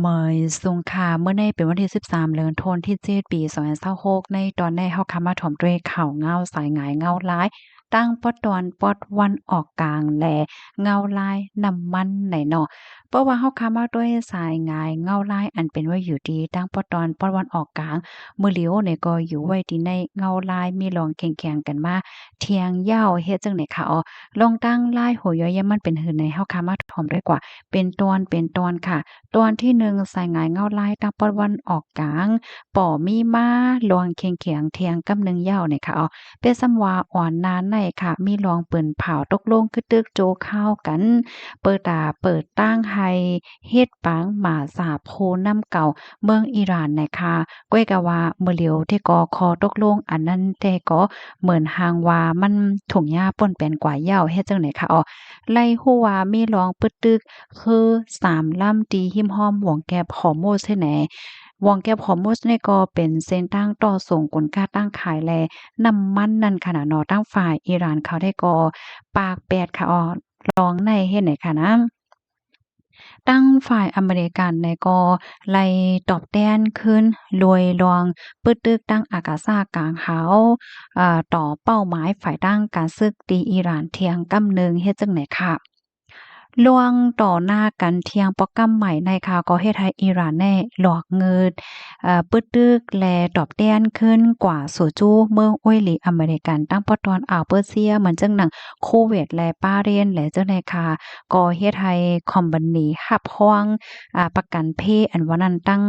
ເມີຍສູງຄ່າ ມື້ນີ້ເປັນວັນທີສິບສາມ ເດືອນທັນວາ ປີສອງພັນຊາວຫົກ ໃນຕອນນີ້ເຮົາກະມາຖອມດ້ວຍຂ່າວເງົາ ສາຍງາຍເງົາລາຍ ຕາງປອດຕອນປອດວັນອອກກາງ ແລະ ເງົາລາຍນ້ຳມັນໃນເນາະ. ເພາະວ່າເຮົາກະມາດ້ວຍສາຍງາຍເງົາລາຍ ອັນເປັນໄວ້ຢູ່ທີ່ຕາງປອດຕອນປອດວັນອອກກາງ ມື້ຫຼຽວນີ້ກໍຢູ່ໄວ້ທີ່ໃນເງົາລາຍ ມີລອງແຂ່ງໆກັນມາທ່ຽງຍາວ ເຮັດຈັ່ງໃດຄະອໍ? ລອງຕັ້ງລາຍຫົວຍ່ອຍ ມັນເປັນຫື່ນໃດ ເຮົາກະມາຖອມດ້ວຍກວ່າ ເປັນຕອນເປັນຕອນຄ່ະ. ຕອນທີໜຶ່ງ ສາຍງາຍເງົາລາຍຕາງປອດວັນອອກກາງ ກໍມີມາລອງແຂ່ງໆທ່ຽງກຳໜຶ່ງຍາວນີ້ຄ່ະອໍ. ເປັນສ່ຳວ່າອອນໜ້າໃນຄ່ະ ມີລອງປືນຜາວຕົກລົງກຶດຕຶກໂຈຄາວກັນ ເປີດຕາເປີດຕາງໃຫ້ເຮັດປາງມາສາໂພນຳເກົ່າເມືອງອີຣານໃນຄ່ະ. ກ້ວຍກະວ່າມື້ຫຼຽວທີ່ກໍຂໍ້ຕົກລົງອັນນັ້ນແຕ່ກໍເໝືອນຫາງວ່າມັນທຸ່ງຍາປົ້ນແປນກວ່າຍາວ ເຮັດຈັ່ງໃດຄະອໍ? ໄລ່ຮູ້ວ່າມີລອງປຶດຕຶກ ຄື ສາມລຳ ທີ່ຮິມຮ່ອມຫວ່ອງແກັບຮອຣມຸດເຮັດໃດ. ຫວ່ອງແກັບຮອຣ໌ມຸດນີ້ກໍເປັນເສັ້ນທາງຕໍ່ສົ່ງກົນຄ້າຕ່າງຂາຍ ແລະ ນ້ຳມັນນັ້ນຂະນະເນາະ. ທາງຝ່າຍອີຣານເຂົາໄດ້ກໍປາກແປດຂະອອກລອງໃນເຮັດໃດຂະນະ. ທາງຝ່າຍອາເມລິກັນແລະກໍໄລ່ຕອບແທນຄືນລວຍລອງປຶດຕຶກທາງອາກາສາກາງຫາວ ເອີ ຕໍ່ເປົ້າໝາຍຝ່າຍທາງການເສິກທີ່ອີຣານທ່ຽງກຳໜຶ່ງ ເຮັດຈັ່ງໃດຄະ. ລວງຕໍ່ໜ້າກັນທ່ຽງໂປຣແກຣມໃໝ່ໃນຄະ ກໍເຮັດໃຫ້ອີຣານແນ່ຫຼອກງືດ ເອີ ປຶດຕຶກ ແລະ ຕອບແທນຄືນກວ່າສູ່ຈູ່ເມືອງໂອຍລີອາເມລິກັນ ຕາງປອດຕອນອ່າວເປີເຊຍ ເໝືອນຈັ່ງໜັງ ຄູເວດ ແລະ ບາເຣນ ແລະ ຈັ່ງໃດຄະ ກໍເຮັດໃຫ້ຄອມພານີຮັບຮອງ ອາ ປະກັນເພ ອັນວ່ານັ້ນ ຕັ້ງ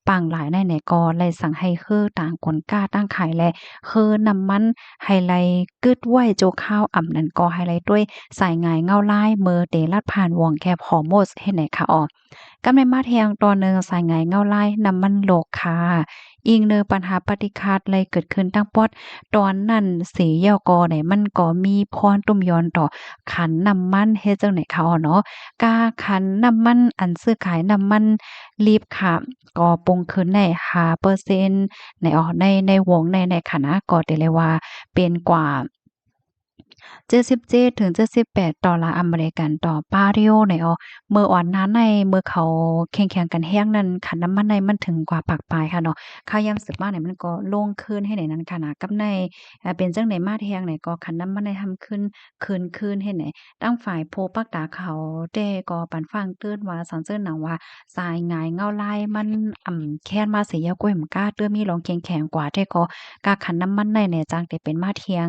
ປາງຫຼາຍໃນແນ່ກໍໄລ່ສັ່ງໃຫ້ຄືຕາງກົນຄ້າຕ່າງຂາຍ ແລະ ຄືນ້ຳມັນ ໃຫ້ໄລ່ກຶດໄວ້ຊົ່ວຄາວ ອຳນັ້ນກໍໃຫ້ໄລ່ດ້ວຍສາຍງາຍເງົາລາຍ ເມື່ອເຕລັດຜ່ານຫວ່ອງແກັບຮອຣ໌ມຸດເຮັດໃດຄະອອກ. ກັບໃນມາແທງຕໍ່ເນື່ອງສາຍງາຍເງົາລາຍນ້ຳມັນໂລກຄ່ະ. ອີງເນີປັນຫາປະຕິຂັດໄລ່ເກີດຂຶ້ນຕາງປອດຕອນນັ້ນເສຍແລ້ວກໍໄດ້ ມັນກໍມີພອນຕຸ່ມຍ້ອນຕໍ່ຂັນນ້ຳມັນ ເຮັດຈັ່ງໃດຄະເນາະ. ກາຂັນນ້ຳມັນອັນຊື້ຂາຍນ້ຳມັນລິບຄ່ະ ກໍປຸງຂຶ້ນໄດ້ຫ້າເປີເຊັນໃນ ໃນ ໃນວົງໃນ ໃນຂະນະ ກໍໄດ້ເລີຍວ່າເປັນກວ່າ ເຈັດສິບເຈັດເຖິງເຈັດສິບແປດ ໂດລາອາເມລິກັນຕໍ່ບາເຣວໃນ ເມື່ອອອນໜ້າໃນ ເມື່ອເຂົາແຂ່ງຂຽງກັນແຮງນັ້ນ ຂັນນ້ຳມັນໃນມັນເຖິງກວ່າປາກປາຍຄ່ະເນາະ. ຂ່າວຍາມສືບມາໃນມັນກໍລົງຄືນໃຫ້ໃນນັ້ນຂະນະ ກັບໃນ ເປັນຈັ່ງໃດມາແທງໃນກໍຂັນນ້ຳມັນໃນທຳຂຶ້ນ ຄືນຄືນໃຫ້ໃນ ທາງຝ່າຍຜູ້ປັກຕາເຂົາແຕ່ກໍປັນຟັງຕື່ນວ່າ ສັງເສີນໜັງວ່າ ສາຍງາຍເງົາລາຍມັນ ອຳ ແຄນມາເສຍແລ້ວ ກ້ວຍມັນກະເຕີມມີລອງແຂງແຂງກວ່າ ແຕ່ກໍກາຂັນນ້ຳມັນໃນແນ່ຈັ່ງໄດ້ເປັນມາທ່ຽງ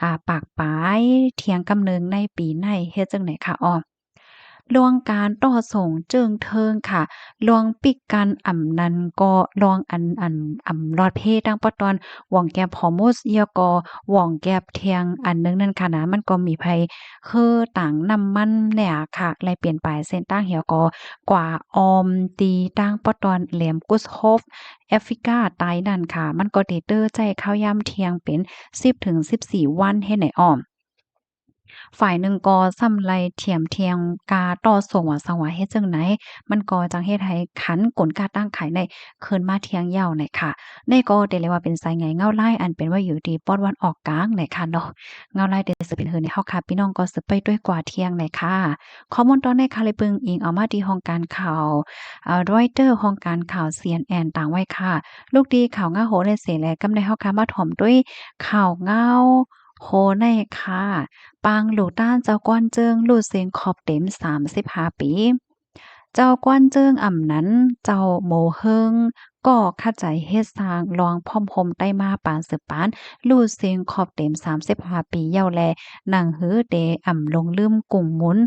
ອາ ປາກປາຍ ທ່ຽງກຳໜຶ່ງໃນປີໃນ ເຮັດຈັ່ງໃດຄະອອກ. ລວງການຕໍ່ສົ່ງເຈິງເທິງຄ່ະ ລວງປິດກັ້ນ ອຳນັ້ນກໍລວງອັນ ອັນ ອຳລອດເພທາງປອດຕອນຫວ່ອງແກັບຮອຣ໌ມຸດ ແລ້ວກໍຫວ່ອງແກັບທ່ຽງອັນໜຶ່ງນັ້ນຂະນະ ມັນກໍມີໄພ ຄືຕາງນ້ຳມັນແນ່ຄ່ະ ໄລ່ປ່ຽນໄປເສັ້ນທາງ ແລ້ວກໍກວ່າອ້ອມຕີຕາງປອດຕອນແຫຼມກຸສໂຮຟ ແອຟຣິກາໃຕ້ນັ້ນຄ່ະ ມັນກໍໄດ້ເຕີໃຈເຂົ້າຍາມທ່ຽງເປັນສິບເຖິງສິບສີ່ວັນເຮັດໃນອ້ອມ ຝ່າຍໜຶ່ງກໍສ່ຳໄລ່ຖຽມທ່ຽງກາຕໍ່ສົ່ງວ່າ ສັງວ່າເຮັດຈັ່ງໃດ ມັນກໍຈັ່ງເຮັດໃຫ້ຂັນກົນຄ້າຕ່າງຂາຍໃນ ຄືນມາທ່ຽງຍາວໃນຄ່ະ. ໃນກໍໄດ້ເລີຍວ່າເປັນສາຍງາຍເງົາລາຍ ອັນເປັນໄວ້ຢູ່ທີ່ປອດວັນອອກກາງໃນຄ່ະເນາະ. ເງົາລາຍເດຊິເປັນເຮີໃນເຮົາຄ່ະ ພີ່ນ້ອງກໍສືບໄປດ້ວຍກວ່າທ່ຽງໃນຄ່ະ. ຂໍ້ມູນຕອນໃນຄ່ະ ໄດ້ເບິ່ງອີງເອົາມາທີ່ຫ້ອງການຂ່າວ ເອີ ຣອຍເຕີ ຫ້ອງການຂ່າວ ຊີເອັນເອັນ ຕາງໄວ້ຄ່ະ. ລູກດີຂ່າວງາໂຫໃນເສແລ ກຳໃນເຮົາຄ່ະ ມາຖອມດ້ວຍຂ່າວງາໂຫໃນຄ່ະ. ປາງຫຼູຕານເຈົ້າກວານເຈິງ ລູດເຊັງຄອບເຕັມສາມສິບຫ້າປີ. ເຈົ້າກວານເຈິງອຳນັ້ນ ເຈົ້າໂມເຮີງ ກໍຂັດໃຈເຮັດສ້າງລອງພ້ອມໂຮມໄຕ້ມາປານສືບປານ ລູດເຊັງຄອບເຕັມສາມສິບຫ້າປີຍາວແລ ໜັງຫືເຕອຳຫຼົງລືມກຸງມຸນ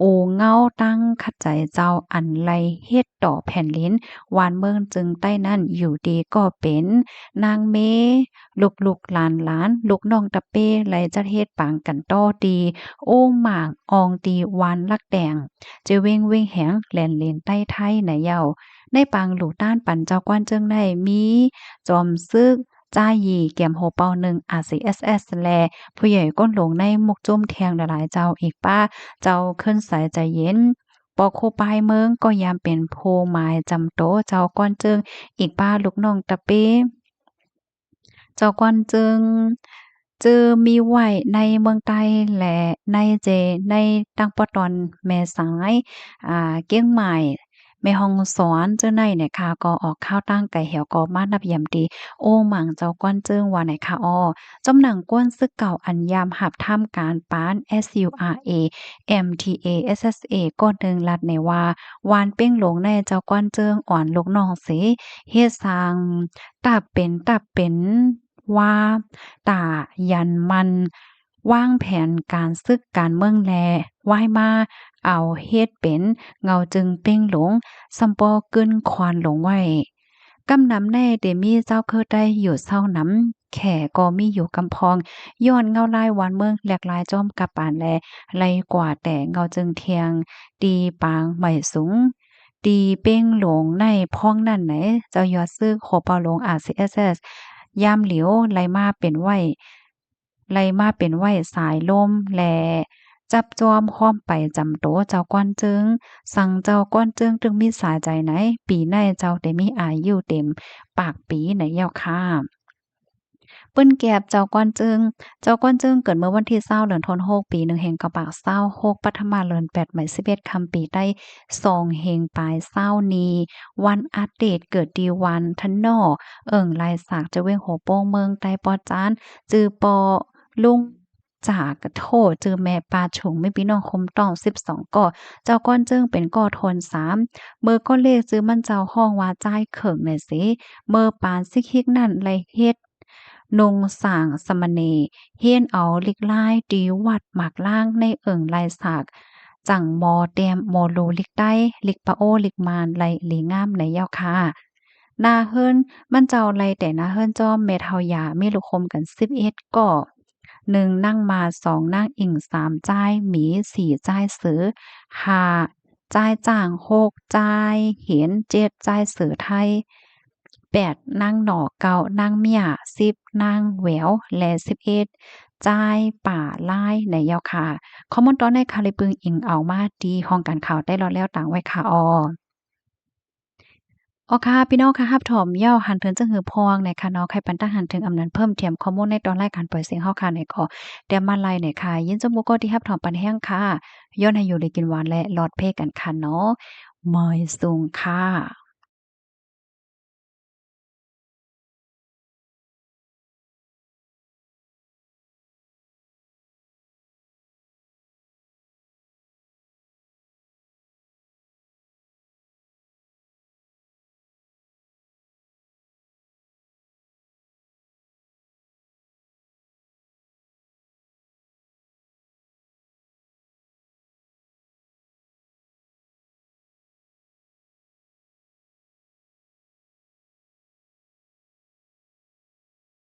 ອູເງົາຕັ້ງຂັດໃຈເຈົ້າ ອັນໄລ່ເຮັດຕໍ່ແຜ່ນດິນ ວານເມືອງຈຶ່ງໃຕ້ນັ້ນ ຢູ່ດີກໍເປັນນາງເມ ລູກໆຫຼານໆ ລູກນ້ອງຕະເປ້ ໄລ່ຈັດເຮັດປາງກັນຕໍ່ທີ່ອູໝາກອອງ ທີ່ວານລັກແຕງ ເຈເວັງເວັງແຫງ ແລນເລນໃຕ້ໄທໃນເຍົາ. ໃນປາງຫຼູຕານປັນເຈົ້າກວານເຈິງໃນ ມີຈອມຊຶກ ຈາຢີ ແກມໂຮເປົາໜຶ່ງ ອາຊີເອສເອສ ແລະ ຜູ້ໃຫຍ່ກົ້ນຫຼວງໃນມຸກຈຸ້ມແທງຫຼາຍໆເຈົ້າ ອີກປະເຈົ້າເຂີນໃສໃຈເຢັນ ປໍຄູປາຍເມືອງກໍຍາມເປັນຜູ້ໝາຍຈຳໂຕເຈົ້າກວານເຈິງ ອີກປະລູກນ້ອງຕະເປ້ ເຈົ້າກວານເຈິງ ເຈີມີໄວ້ໃນເມືອງໃຕ້ ແລະ ໃນເຈ ໃນຕາງປອດຕອນແມ່ສາຍ ອາ ກຽງໝ້າຍ ແມ່ຮ່ອງສອນເຈົ້າໃນນະຄະ ກໍອອກຂ່າວຕ່າງໄກແຮວກໍມານາບຢ້ຽມທີ່ອູ່ໝັງເຈົ້າກວນເຈິງວ່າໃນຄະອໍ. ຈອມໜັງກວນຊຶກເກົ່າອັນຍາມຮັບທຳການປານ SURA MTA SSA ກໍໜຶ່ງລັດໃນວ່າ ວານເປັງຫຼົງໃນເຈົ້າກວນເຈິງອ່ອນລູກນ້ອງເສ ເຮັດສ້າງຕາເປັນຕາເປັນວ່າ ຕາຢັນໝັ່ນ ວາງແຜນການຊຶກການເມືອງແລ ວາຍມາເອົາເຮັດເປັນເງົາຈຶ່ງເປັງຫຼົງ ສ່ຳປໍກຶນຄວນຫຼົງໄວ້. ກຳນຳໃນເດມີເຈົ້າເຄີໄຕຢູ່ເຊົານຳ ແຂກໍມີຢູ່ກຳພອງ ຍ້ອນເງົາລາຍວານເມືອງແຫຼກລາຍຈອມກະປານແລ ໄລກວ່າແຕ່ເງົາຈຶ່ງທຽງ ຕີປາງໄໝສູງ ຕີເປັງຫຼົງໃນພອງນັ້ນໃນ ເຈົ້າຍອດຊຶກໂຮເປົາຫຼົງ RCSS ຍາມຫຼຽວໄລມາເປັນໄວ ໄລມາເປັນໄວສາຍລົມ ແລະ ຈັບຈອມຫ້ອມໄປຈຳໂຕເຈົ້າກວນເຈິງ ສັງເຈົ້າກວນເຈິງຈຶ່ງມີສາໃຈໃນ ປີໃນເຈົ້າໄດ້ມີອາຍຸເຕັມປາກປີໃນແລ້ວຄ່າ. ປືນແກບເຈົ້າກວນເຈິງ ເຈົ້າກວນເຈິງເກີດເມື່ອວັນທີຊາວ ເດືອນທັນວາ ປີໜຶ່ງເຮງເກົ້າປາກຊາວຫົກ ປັດທະມາເດືອນແປດ ໃໝສິບເອັດ ຄຳປີໄຕ ສອງເຮງປາຍຊາວນີ້ ວັນອາທິດ ເກີດທີ່ວັນທະນໍ ເອີ່ງລາຍສາກ ຈະເວງຫົວໂປ່ງ ເມືອງໃຕ້ ປໍຈານ ຈື່ປໍລຸງ ຈາກໂທ ຈື່ແມ່ປາຊຸງ ມີພີ່ນ້ອງຄົມຕ້ອງສິບສອງກໍ ເຈົ້າກວນເຈິງເປັນກໍທົນສາມ ເມີກໍເລກຈື່ມັນເຈົ້າຮ້ອງວ່າຈາຍເຂີງໃນເສ ເມີປານຊິກຮິກນັ້ນໄລເຮັດ ນຸ່ງສ້າງສາມະເນ ຮຽນເອົາລິກລາຍ ທີ່ວັດໝາກລາງ ໃນເອີ່ງລາຍສາກ ຈັ່ງມໍແຕ້ມມໍລູລິກໄຕ ລິກປາໂອ ລິກມານ ໄລລີງາມໃນແລ້ວຄ່າ. ໜ້າເຮືອນ ມັນເຈົ້າໄລແຕ່ໜ້າເຮືອນຈອມ ແມ່ເຖົ້າຢາ ມີລູກຄົມກັນສິບເອັດກໍ ໜຶ່ງນາງໝາ ສອງນາງອີ່ງ ສາມຈາຍໝີ ສີ່ຈາຍເສືອ ຫ້າຈາຍຈ້າງ ຫົກຈາຍເຫັນ ເຈັດຈາຍເສືອໄທ ແປດນາງໜໍ່ ເກົ້ານາງເມຍ ສິບນາງແຫວວ ແລະ ສິບເອັດຈາຍປາລາຍໃນແລ້ວຄ່າ. ຂໍ້ມູນຕອນໃນຄ່າ ໄດ້ປຶງອີງເອົາມາທີ່ຫ້ອງການຂ່າວໄຕ້ລອດແລ້ວຕາງໄວ້ຄ່າອໍ. ອໍຄ່ະ ພີ່ນ້ອງຄ່ະ ຮັບຖອມເຍົາະຫັນເຖິງຈັ່ງຫືອພອງນະຄະເນາະ ໃຫ້ປັນຕັ້ງຫັນເຖິງອຳນານເພີ່ມທຽມຂໍ້ມູນໃນຕອນລາຍການປ່ອຍສຽງເຮົາຄ່ະ ໃນກໍແຕ້ມມາໄລນະຄະ ຍິນຊົມໝູ່ກໍທີ່ຮັບຖອມປັນແຮງຄ່ະ ຍ້ອນໃຫ້ຢູ່ດີກິນຫວານ ແລະ ລອດເພກັນຄ່ະເນາະ ມາຍສູງຄ່ະ.